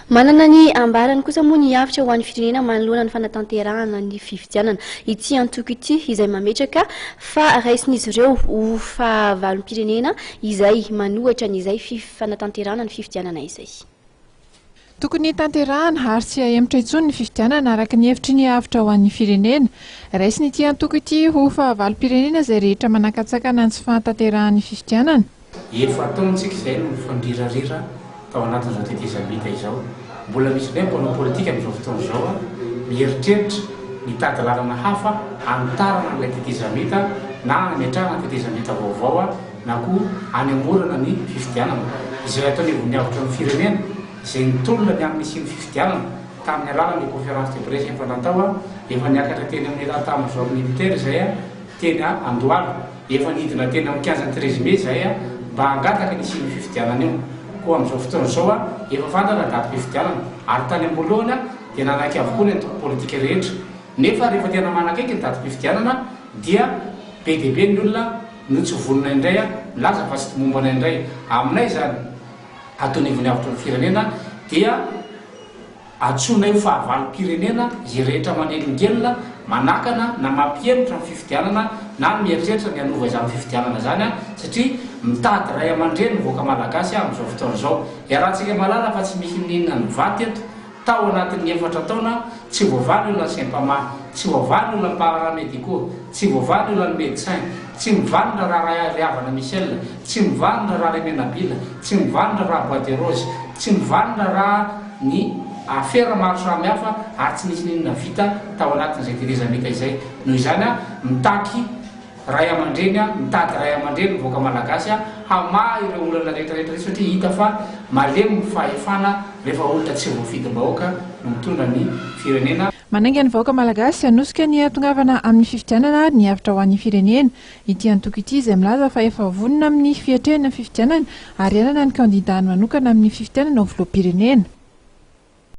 Manana ny ambarany kosa moa ny Avotra ho an'ny firenena manoloana ny fanatanterahana ny fifidianana. Ity antoko ity izay mametraka fa raisin'izy ireo ho fahavalom-pirenena izay manohatra an'izay fanatanterahana ny fifidianana izay. Tokony tanterahana ary tsy hahemotra intsony ny fifidianana araka ny hevitry ny Avotra ho an'ny firenena. Raisin'ity antoko ity ho fahavalom-pirenena izay rehetra manakatsakana ny tsy fahatanterahan'ny fifidianana. Efa ataontsika izay no nifandrirarira tao anatin'izao tetezamita izao. Mbola misy indray ny mpanao politika amin'izao fotoana izao mieritreritra ny hitady lalana hafa hanitarana an'ilay tetezamita na hametrahana tetezamita vaovao na koa hanemorana ny fifidianana. Izay atao anivon'ny avotra ny firenena, izay nitolona ny amin'ny hisian'ny fifidianana tamin'ny alalan'ny conférence de presse efa natao, efa niakatra teny amin'ny état major militaire izay teny Andohalo. Efa nidina teny amin'ny kianjan'ny 13 mai izahay mba hangataka ny hisian'io fifidianana io. Koa amin'izao fotoana izao, efa fantatra ny datim-pifidianana, ary tany am-boalohany dia nanaiky avokoa ny antoko politika rehetra. Nefa rehefa tena manakaiky ny datim-pifidianana dia be dia be ny olona no tsy vonona indray, milaza fa tsy tomombana indray. Aminay izany, ato anivon'ny Avotra ny Firenena dia. Antsoinay ho fahavalom-pirenena izay rehetra manelingelina, manakana na mampihemotra ny fifidianana na mieritreritra ny hanova izany fifidianana izany satria mitady ray aman-dreny ny vahoaka malagasy amin'izao fotoana izao. Iarahantsika mahalala fa tsy misy n'inona nivaty eto tao anatin'ny efatra taona, tsy voavaha ny olan'ny Sempama, tsy voavaha ny olan'ny paramédicaux, tsy voavaha ny olan'ny médecins, tsy mivaha ny raharaha Ry Havana Michel, tsy mivaha ny raharaha Remenabila, tsy mivaha ny raharaha Bois de Rose, tsy mivaha ny raharaha ny afera maro samihafa ary tsy nisy n'inona vita tao anatin'izay tetezamita izay. Noho izany, mitaky ray aman-dreny, mitady ray aman-dreny ny vahoaka malagasy hamaha ireo olana rehetra rehetra ireo satria hita fa malemy ny fahefana rehefa olona tsy voafidim-bahoaka no mitondra ny firenena. Manainga ny vahoaka malagasy hanosika ny hahatongavana amin'ny fifidianana ary ny avotra ho an'ny firenena. Ity antoko ity izay milaza fa efa vonona amin'ny fiatrehana ny fifidianana ary hanana ny kandidany manokana amin'ny fifidianana ho filoham-pirenena.